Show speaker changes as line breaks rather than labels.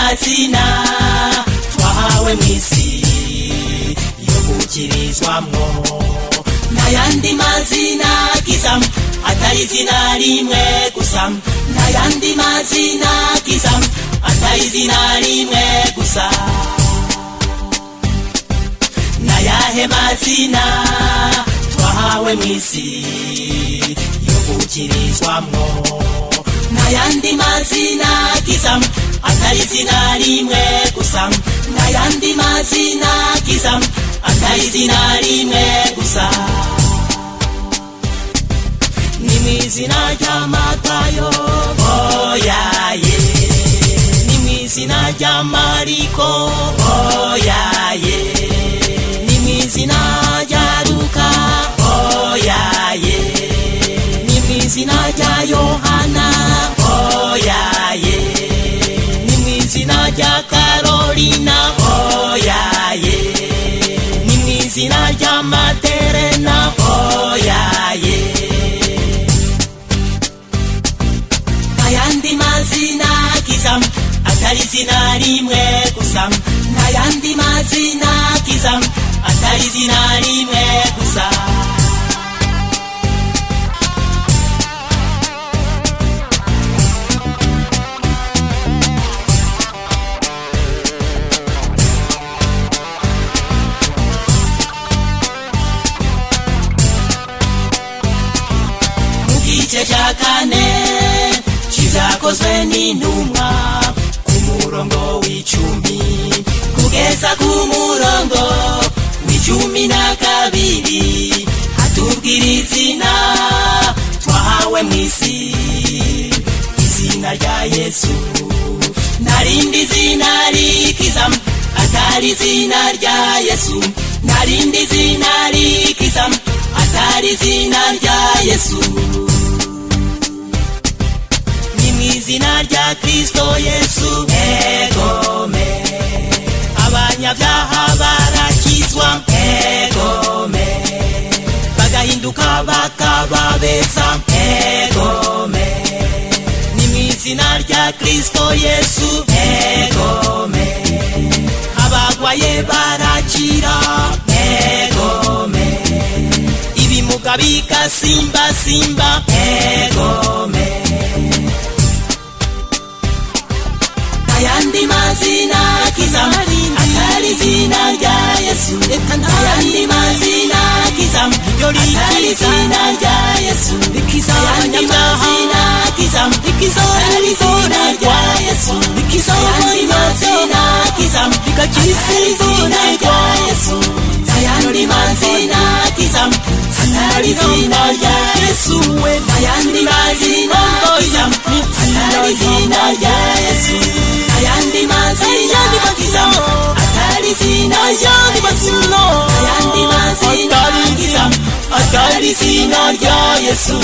Mazina twahawe mw'isi yo gukirizwamwo, n'ayandi mazina akiza atari izina rimwe gusa, n'ayandi mazina akiza atari izina rimwe gusa. N'ayahe mazina twahawe mw'isi yo gukirizwamwo? N'ayandi mazina akiza atari izina rimwe gusa, n'ayandi mazina akiza atari izina rimwe gusa. Ni mw'izina rya Matayo, oyaye, ni mw'izina rya Mariko, oyaye, ni mw'izina rya Luka, oyaye, ni mw'izina rya Yohana, oyaye, ni mw'izina rya Karolina, oyaye, ni mw'izina rya Materena, oyaye. Ayandi mazina akiza atari izina rimwe gusa, n'ayandi mazina akiza atari izina rimwe gusa. Mu gice cya kane c'Ivyakozwe n'Intumwa, ku murongo w'10 kugeza ku murongo w'12, hatubwira izina twahawe mw'isi, izina rya Yesu. Narindi zina rikiza atari izina rya Yesu, narindi zina rikiza atari izina rya Yesu. Ni mw'izina rya Kristo Yesu, egome, abanyabyaha barakizwa, egome, bagahinduka bakaba beza, egome, ni mw'izina rya Kristo Yesu, egome, abagwaye barakira, egome, ibimuga bikasimbasimba, egome. Ayandi mazina akiza atari izina rya Yesu, ayandi mazina akiza atari izina rya Yesu, ayandi mazina akiza atari izina rya Yesu, ayandi mazina akiza atari izina rya Yesu, ayandi mazina akiza atari izina rya Yesu, ayandi mazina akiza atari izina rya Yesu, ayandi mazina akiza atari izina rya Yesu, ayandi mazina akiza atari izina rya Yesu.